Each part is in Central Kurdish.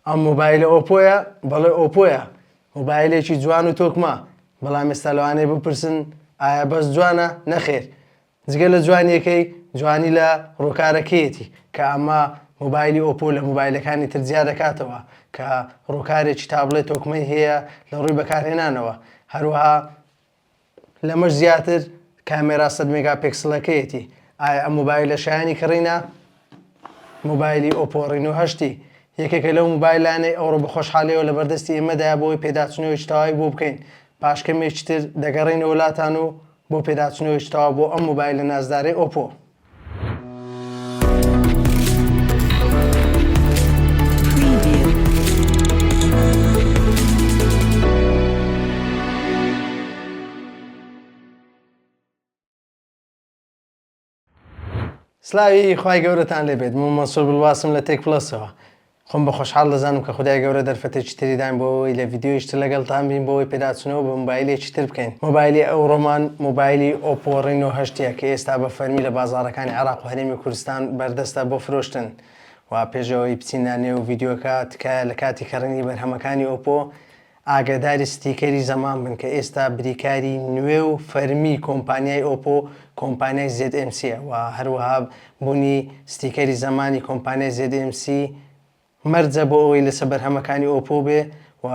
ئەم مۆبایلە ئۆپۆیە؟ بەڵێ ئۆپۆیە، مۆبایلێکی جوان و تۆکمە، بەڵام ئێستا لەوانەیە بپرسن ئایا بەس جوانە؟ نەخێر، جگە لە جوانییەکەی، جوانی لە ڕووکارەکەیەتی، کە ئەمە مۆبایلی ئۆپۆ لە مۆبایلەکانی تر جیا دەکاتەوە، کە ڕووکارێکی تابڵێ تۆکمەی هەیە لە ڕووی بەکارهێنانەوە، هەروەها لەمەش زیاتر کامێرا 100 مێگاپێکسڵەکەیەتی. ئایا ئەم مۆبایلە شایەنی کڕینە؟ مۆبایلی ئۆپۆ ڕینۆ هەشتی یەکێکە لەو مۆبایلانەی ئەوڕۆ بە خۆشحاڵیەوە لەبەردەستی ئێمەدایە بۆ ئەوەی پێداچوونەوەیەکی تەواوی بۆ بکەین. پاش کەمێکی تر دەگەڕێینەوە لاتان و بۆ پێداچوونەوەیەکی تەواو بۆ ئەم مۆبایلە نازدارەی ئۆپۆ. سلاوی خوای گەورەتان لێبێت من مەنسوور بڵواسم لە تێک پڵەسەوە خۆم بە خۆشحاڵ دەزانم کە خودای گەورە دەرفەتێکی تری داین بۆ ئەوەی لە ڤیدیۆیش تر لەگەڵتان بین بۆ ئەوەی پێداچوونەوە بە مۆبایلێکی تر بکەین. مۆبایلی ئەوڕۆمان مۆبایلی ئۆپۆ ڕینۆ هەشت ە کە ئێستا بە فەرمی لە بازاڕەکانی عێراق و هەرێمی کوردستان بەردەستە بۆ فرۆشتن. و پێش ئەوەی بچینە نێو ڤیدیۆکە تکایە لە کاتی کڕینی بەرهەمەکانی ئۆپۆ ئاگاداری ستیکەری زەمان بن کە ئێستا بریکاری نوێ و فەرمی کۆمپانیای ئۆپۆ کۆمپانیای ZMC ە و هەروەها بونی ستیکەری زەمانی کۆمپانیای ZMC مەرجە بۆ ئەوەی لەسەر بەرهەمەکانی ئۆپۆ بێ و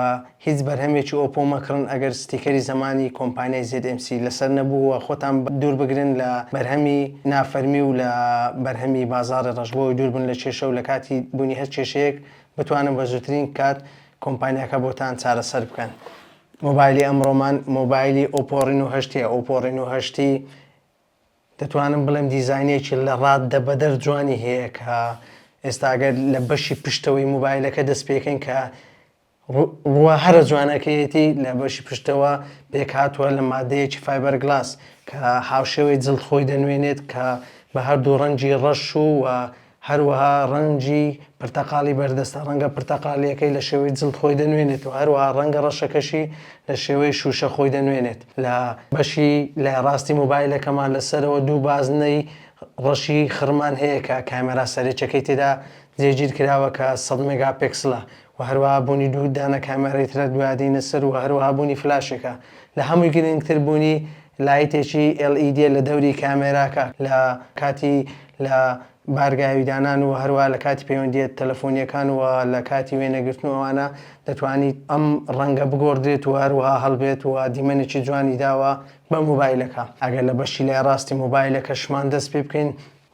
هیچ بەرهەمێکی ئۆپۆ مەکڕن ئەگەر ستیکەری زەمانی کۆمپانیای ZMC لەسەر نەبوو و خۆتان دوور بگرن لە بەرهەمی نافەرمی و لە بەرهەمی بازاڕی ڕەش بۆ ئەوەی دوور بن لە کێشە و لە کاتی بوونی هەر کێشەیەک بتوانن بە زووترین کات کۆمپانیاکە بۆتان چارەسەر بکەن. مۆبایلی ئەمڕۆمان مۆبایلی ئۆپۆ ڕینۆ هەشتیە، ئۆپۆ ڕینۆ هەشتی دەتوانم بڵێم دیزاینێکی لە ڕاددە بەدەر جوانی هەیە کە ئێستا گەر لە بەشی پشتەوەی مۆبایلەکە دەست پێکەین کە ڕووە هەرە جوانەکەیەتی لە بەشی پشتەوە پێکهاتووە لە مادەیەکی fiberglass کە هاوشێوەی جڵد خۆی دەنوێنێت کە بە هەردوو ڕەنگی ڕەش و هەروەها ڕەنگی پرتەقاڵی بەردەستە، ڕەنگە پرتەقاڵییەکەی لە شێوەی جڵد خۆی دەنوێنێت و هەروەها ڕەنگە ڕەشەکەشی لە شێوەی شووشە خۆی دەنوێنێت. لە بەشی لای ڕاستی مۆبایلەکەمان لە سەرەوە دوو بازنەی ڕەشی خڕمان هەیە کە کامێرا سەرەکیەکەی تێدا جێگیر کراوە کە 100 مێگاپێکسڵە و هەروەها بوونی دوو دانە کامێرای ترە دوادینە سەر و هەروەها بوونی فلاشێکە. لە هەمووی گرنگتر بوونی لایتێکی LED لە دەوری کامێراکە لە کاتی لە بارگاوی دانان و هەروەها لە کاتی پەیوەندییە تەلەفۆنییەکان و لە کاتی وێنەگرتن و ئەوانە دەتوانیت ئەم ڕەنگە بگۆڕدرێت و هەروەها هەڵبێت و دیمەنێکی جوانی داوە بە مۆبایلەکە. ئەگەر لە بەشی لای ڕاستی مۆبایلەکەشمان دەست پێ بکەین،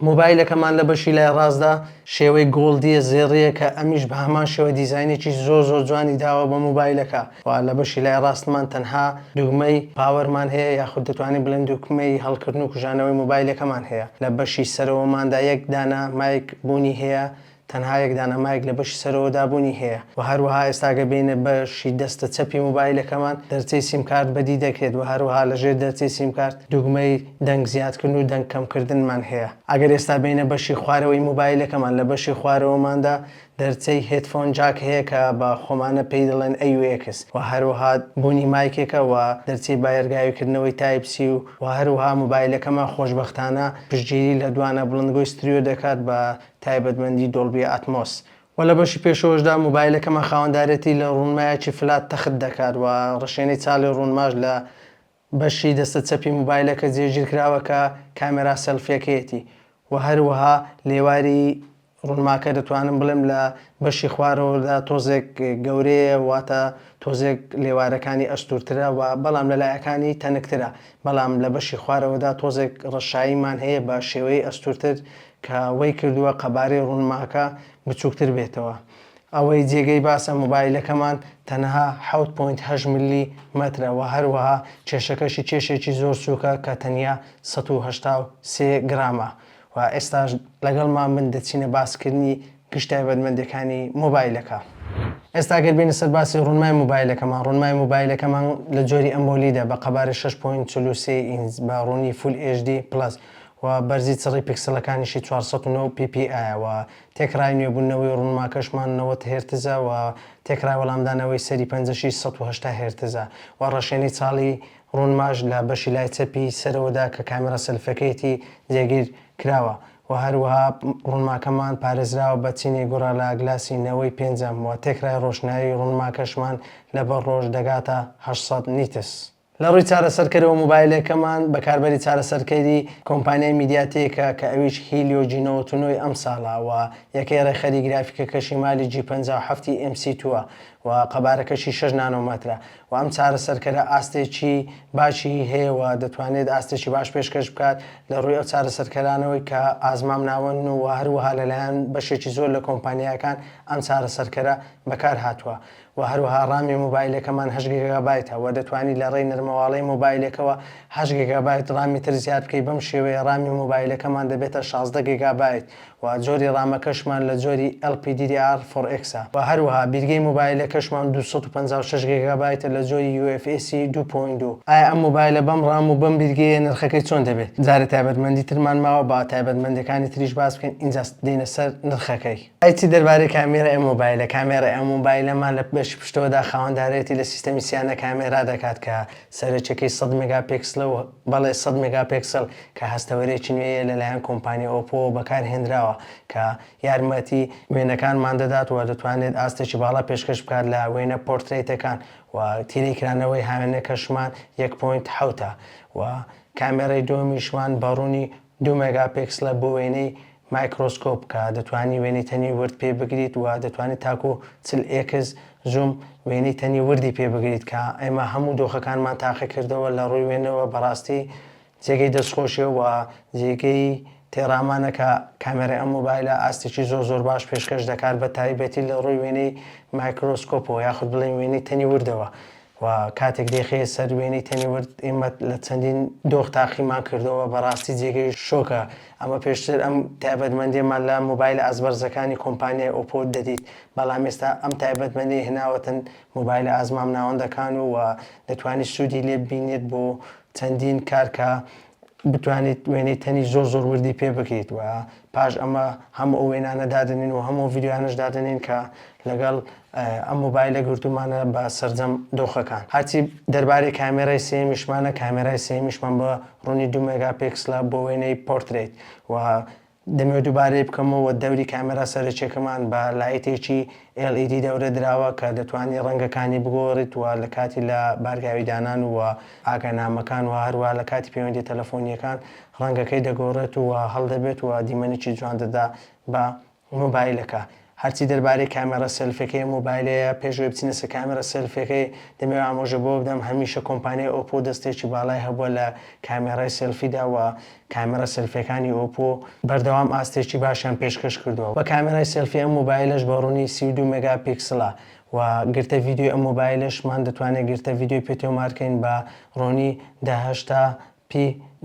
مۆبایلەکەمان لە بەشی لای ڕاستدا شێوەی gold یە زێڕییە کە ئەمیش بە هەمان شێوە دیزاینێکی زۆر زۆر جوانی داوە بە مۆبایلەکە و لە بەشی لای ڕاستمان تەنها دوگمەی power مان هەیە یاخود دەتوانین بڵێین دوکمەی هەڵکردن و کوژانەوەی مۆبایلەکەمان هەیە. لە بەشی سەرەوەماندا یەک دانە mic بوونی هەیە، تەنها یەک دانە mic لە بەشی سەرەوەدا بوونی هەیە و هەروەها ئێستا گەر بێینە بەشی دەستە چەپی مۆبایلەکەمان دەرچەی سیمکارت بەدی دەکرێت و هەروەها لە ژێر دەرچەی سیمکارت دوگمەی دەنگ زیادکردن و دەنگ کەمکردنمان هەیە. ئەگەر ئێستا بێینە بەشی خوارەوەی مۆبایلەکەمان لە بەشی خوارەوەماندا دەرچەی headphone jack هەیە کە بە خۆمانە پێی دەڵێن AUX و هەروەها بوونی mic ێکە و دەرچەی بارگاویکردنەوەی Type C و و هەروەها مۆبایلەکەمان خۆشبەختانە پشتگیری لە دوانە بڵندگۆی ستریۆ دەکات بە تایبەتمەندی Dolby Atmos و لە بەشی پێشەوەشدا مۆبایلەکەمان خاوەندارێتی لە ڕوونمایەکی flat تەخت دەکات و ڕشێنەی چاڵی ڕوونماش لە بەشی دەستە چەپی مۆبایلەکە جێگیرکراوە کە کامێرا سێڵفیەکەیەتی و هەروەها لێواری ڕوونماکە دەتوانم بڵێم لە بەشی خوارەوەدا تۆزێک گەورەیە واتە تۆزێک لێوارەکانی ئەستوورترە و بەڵام لە لایەکانی تەنکترە بەڵام لە بەشی خوارەوەدا تۆزێک ڕەشاییمان هەیە بە شێوەی ئەستوورتر کە وەی کردووە قەبارەی ڕوونماکە بچووکتر بێتەوە. ئەوەی جێگەی باسە مۆبایلەکەمان تەنها حەوت point هەشت ملی مەترە و هەروەها کێشەکەشی کێشێکی زۆر سووکە کە تەنیا 183 گرامە و ئێستاش لەگەڵمان بن دەچینە باسکردنی گشت تایبەتمەندیەکانی مۆبایلەکە. ئێستا گەر بێینە سەر باسی ڕوونمای مۆبایلەکەمان، ڕوونمای مۆبایلەکەمان لە جۆری AMOLED ە بە قەبارەی شەش point 43 ئینج بە ڕوونی Full HD Plus و بەرزی چڕی پیکسڵەکانیشی 409 PPI ە و تێکڕای نوێبوونەوەی ڕوونماکەشمان 90 هێرتزە و تێکڕای وەڵامدانەوەی سەری پەنجەشی 180 هێرتزە و ڕەشێنەی چاڵی ڕوونماش لە بەشی لای چەپی سەرەوەدا کە کامێرا سێلفیەکەیەتی جێگیر کراوە. و هەروەها ڕوونماکەمان پارێزراوە بە چینی Gorilla Glass ی نەوەی پێنجەم و تێکرای ڕۆشنایی ڕوونماکەشمان لەبەر ڕۆژ دەگاتە 800 nits. لە ڕووی چارەسەرکەرەوە مۆبایلەکەمان بەکاربەری چارەسەرکەری کۆمپانیای MediaTek ە کە ئەویش Helio G 99 ی ئەمساڵە و یەکەی ڕێکخەری گرافیکەکەشی Mali G 57 ی MC two ە و قەبارەکەشی شەش نانۆمەترە و ئەم چارەسەرکەرە ئاستێکی باشی هەیە و دەتوانێت ئاستێکی باش پێشکەش بکات لە ڕووی ئەو چارەسەرکەرانەوەی کە ئاست مامناوەندن و هەروەها لەلایەن بەشێکی زۆر لە کۆمپانیاکان ئەم چارەسەرکەرە بەکارهاتووە و هەروەها ڕامی مۆبایلەکەمان هەشت گێگابایتە و دەتوانی لە ڕێی نەرمەواڵەی مۆبایلەکەوە هەشت گێگابایت ڕامی تر زیاد بکەی بەم شێوەیە ڕامی مۆبایلەکەمان دەبێتە 16 گێگابایت و جۆری ڕامەکەشمان لە جۆری LPDDR4X ە و هەروەها بیرگەی مۆبایلەکەشمان 256 گێگابایتە لە جۆری UFS 2.2. ئایا ئەم مۆبایلە بەم ڕام و بەم بیرگەیە نرخەکەی چۆن دەبێت؟ جارێ تایبەتمەندی ترمان ماوە با تایبەتمەندەکانی تریش باس بکەین ئینجا دێینە سەر نرخەکەی. ئەی چی دەربارەی کامێرای ئەم مۆبایلە؟ کامێرای ئەم مۆبایلەمان لە بەشی پشتەوەدا خاوەندارێتی لە سیستەمی سیانە کامێرا دەکات کە سەرەکیەکەی 100 مێگاپێکسلە و بەڵێ 100 مێگاپێکسڵ کە هەستەوەرێکی نوێیە لەلایەن کۆمپانیای ئۆپۆوە بەکارهێنراوە کە یارمەتی وێنەکانمان دەدات و دەتوانێت ئاستێکی باڵا پێشکەش بکات لە وێنە پۆرترەیتەکان و تیرەی کرانەوەی هاوێنەکەشمان یەک point حەوتە و کامێرای دووەمیشمان بە ڕوونی دوو مێگاپێکسلە بۆ وێنەی مایکرۆسکۆپ کە دەتوانی وێنەی تەنی ورد پێ بگریت و دەتوانیت تاکو 40 X zoom وێنەی تەنی وردی پێ بگریت کە ئێمە هەموو دۆخەکانمان تاقیکردەوە لە ڕووی وێنەوە بەڕاستی جێگەی دەستخۆشیە و جێگەی تێڕامانە کە کامێرای ئەم مۆبایلە ئاستێکی زۆر زۆر باش پێشکەش دەکات بە تایبەتی لە ڕووی وێنەی مایکرۆسکۆپەوە یاخود بڵێین وێنەی تەنی وردەوە و کاتێک دەیخەیە سەر وێنەی تەنی ورد ئێمە لە چەندین دۆخ تاقیمان کردەوە بەڕاستی جێگەی شۆکە ئەمە پێشتر ئەم تایبەتمەندیەمان لە مۆبایلە ئاستبەرزەکانی کۆمپانیای ئۆپۆ دەدیت بەڵام ئێستا ئەم تایبەتمەندی هێناوەتن مۆبایلە ئاست مامناوەندەکان و دەتوانیت سوودی لێ ببینێت بۆ چەندین کار کە بتوانیت وێنەی تەنی زۆر زۆر وردی پێ بگریت و پاش ئەمە هەموو ئەو وێنانە دادەنین و هەموو ڤیدیۆیانەش دادەنین کە لەگەڵ ئەم مۆبایلە گرتومانە بە سەرجەم دۆخەکان. هەرچی دەربارەی کامێرای سێیەمیشمانە، کامێرای سێیەمیشمان بە ڕوونی دوو مێگاپێکسلە بۆ وێنەی پۆرترەیت و دەمەوێت دووبارەی بکەمەوە دەوری کامێرا سەرەکیەکەمان بە لایتێکی LED دەورە دراوە کە دەتوانی ڕەنگەکانی بگۆڕیت و لە کاتی لە بارگاوی دانان و ئاگانامەکان و هەروەها لە کاتی پەیوەندیە تەلەفۆنیەکان ڕەنگەکەی دەگۆڕێت و هەڵدەبێت و دیمەنێکی جوان دەدا بە مۆبایلەکە. هەرچی دەربارەی کامێڕا سێلفیەکەی ئەم مۆبایلەیە، پێش ئەوەی بچینە سەر کامێڕا سێلفیەکەی، دەمەوێت ئامۆژە بەوە بدەم هەمیشە کۆمپانیای ئۆپۆ دەستێکی باڵای هەبووە لە کامێڕای سێلفیدا و کامێڕا سێلفیەکانی ئۆپۆ بەردەوام ئاستێکی باشیان پێشکەش کردووە و کامێرای سێلفی ئەم مۆبایلەش بە ڕوونی 32 مێگاپیکسلە و گرتە ڤیدیۆی ئەم مۆبایلەشمان دەتوانێت گرتە ڤیدیۆی پێ تۆمارکەین بە ڕوونی 1080 P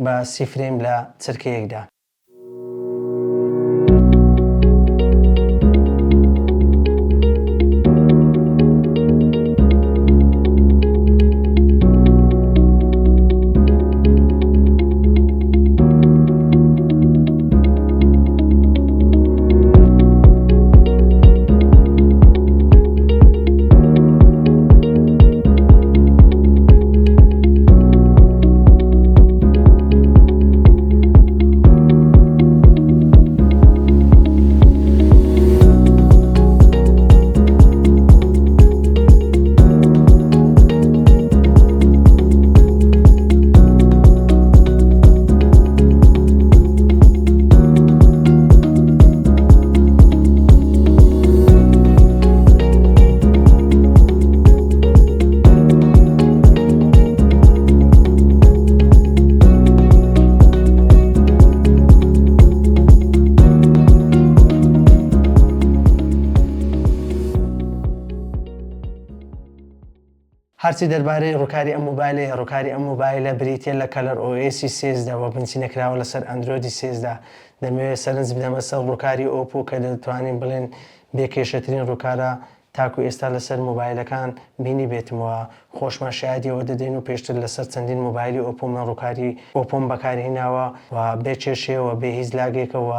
بە سی frame لە چرکەیەکدا. هەرچی دەربارەی ڕووکاری ئەم مۆبایلەیە، ڕووکاری ئەم مۆبایلە بریتییە لە ColorOS ی 13 و بنچینەکراوە لەسەر ئەندرۆیدی 13. دەمەوێت سەرنج بدەمە سەر ڕووکاری ئۆپۆ کە دەتوانین بڵێن بێ کێشەترین ڕووکارە تاکو ئێستا لەسەر مۆبایلەکان بینیبێتم و خۆشمان شایەدی ئەوە دەدەین و پێشتر لەسەر چەندین مۆبایلی ئۆپۆ من ڕووکاری ئۆپۆم بەکارهیناوە و بێ کێشەیە و بێ هیچ lag ێکە و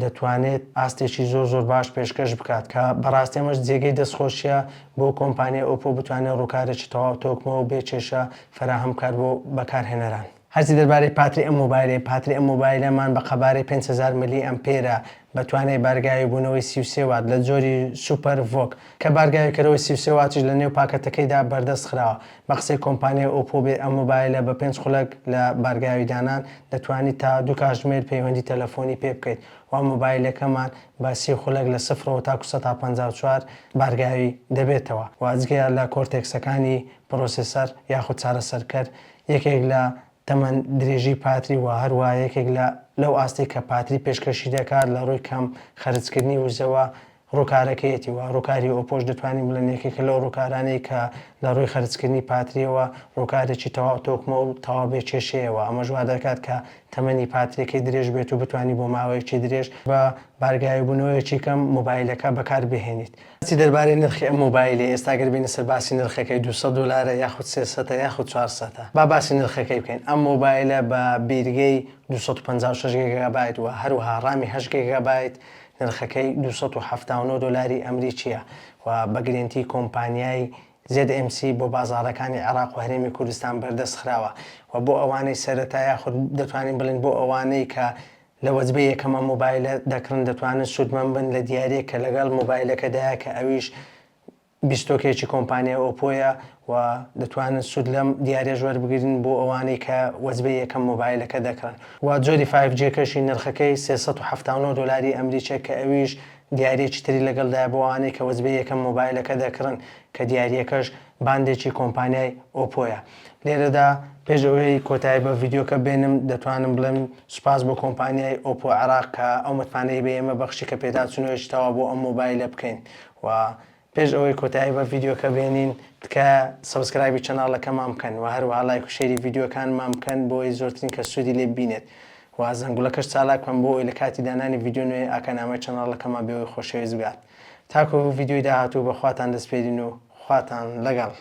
دەتوانێت ئاستێکی زۆر زۆر باش پێشکەش بکات کە بەڕاستی ئەمەش جێگەی دەستخۆشیە بۆ کۆمپانیای ئۆپۆ بتوانێت ڕووکارێکی تەواو تۆکمە و بێ کێشە فەراهەم بکات بۆ بەکارهێنەران. هەرچی دەربارەی پاتری ئەم مۆبایلەیە، پاتری ئەم مۆبایلەمان بە قەبارەی 5000 ملی ئەمپێرە بە توانای بارگاوی بوونەوەی 33 وات لە جۆری SuperVOOC کە بارگاویکەرەوەی 33 واتیش لە نێو پاکەتەکەیدا بەردەست خراوە. بە قسەی کۆمپانیای ئۆپۆ بێت ئەم مۆبایلە بە پێنج خولەک لە بارگاوی دانان دەتوانیت تا دوو کاتژمێر پەیوەندی تەلەفۆنی پێ بکەیت و مۆبایلەکەمان بە 30 خولەک لە سفرەوە تاکو 54% بارگاوی دەبێتەوە و جگە لە Cortex ەکانی processor یاخود چارەسەرکەر یەکێک لە تەمەن درێژی پاتری و هەروەها یەکێک لە لەو ئاستەی کە پاتری پێشکەشی دەکات لە ڕووی کەم خەرجکردنی وزەوە ڕووکارەکەیەتی و ڕووکاری ئۆپۆش دەتوانین بڵێن یەکێکە لەو ڕووکارانەی کە لە ڕووی خەرجکردنی پاتریەوە ڕووکارێکی تەواو تۆکمە و تەواو بێ کێشەیە و ئەمەش وا دەکات کە تەمەنی پاتریەکەی درێژ بێت و بتوانی بۆ ماوەیەکی درێژ بە بارگاویبوونەوەیەکی کەم مۆبایلەکە بەکار بهێنیت. چی دەربارەی نرخی ئەم مۆبایلەی ئێستا گەر بێینە سەر باسی نرخەکەی 200 دۆلارە یاخود 300 یاخود 400 با باسی نرخەکەی بکەین ئەم مۆبایلە بە بیرگەی 256 گێگابایت و هەروەها ڕامی 8 گێگابایت نرخەکەی 279 دۆلاری ئەمریکیە و بە گرێنتی کۆمپانیای ZMC بۆ بازاڕەکانی عێراق و هەرێمی کوردستان بەردەست خراوە و بۆ ئەوانەی سەرەتا یاخود دەتوانین بڵێین بۆ ئەوانەی کە لە وەجبەی یەکەم ئەم مۆبایلە دەکڕن دەتوانن سوودمەند بن لە دیارییەک کە لەگەڵ مۆبایلەکەدایە کە ئەویش بیستۆکێکی کۆمپانیای ئۆپۆیە و دەتوانن سوود لەم دیاریەش وەربگرن بۆ ئەوانەی کە وەجبەی یەکەم مۆبایلەکە دەکڕن و جۆری five G ەکەشی نرخەکەی 379 دۆلاری ئەمریکیە کە ئەویش دیاریەکی تری لەگەڵدایە بۆ ئەوانەی کە وەجبەی یەکەم مۆبایلەکە دەکڕن کە دیاریەکەش باندێکی کۆمپانیای ئۆپۆیە. لێرەدا پێش ئەوەی کۆتایی بە ڤیدیۆکە بێنم دەتوانم بڵێم سوپاس بۆ کۆمپانیای ئۆپۆ عێراق کە ئەو متمانەی بە ئێمە بەخشی کە پێداچوونەوەیەکی تەواو بۆ ئەم مۆبایلە بکەین و پێش ئەوەی کۆتایی بە ڤیدیۆکە بێنین تکایە subscribe ی channel ەکەمان بکەن و هەروەها لایک و share ی ڤیدیۆکانمان بکەن بۆ ئەوەی زۆرترین کەس سوودی لێ ببینێت و زەنگوڵەکەش چالاک بکەن بۆ ئەوەی لە کاتی دانانی ڤیدیۆ نوێ ئاگانامەی channel ەکەمان بێ ئەوەی خۆشەویست بگات. تاکو ڤیدیۆی داهاتوو بە خواتان دەسپێرین و خواتان لەگەڵ.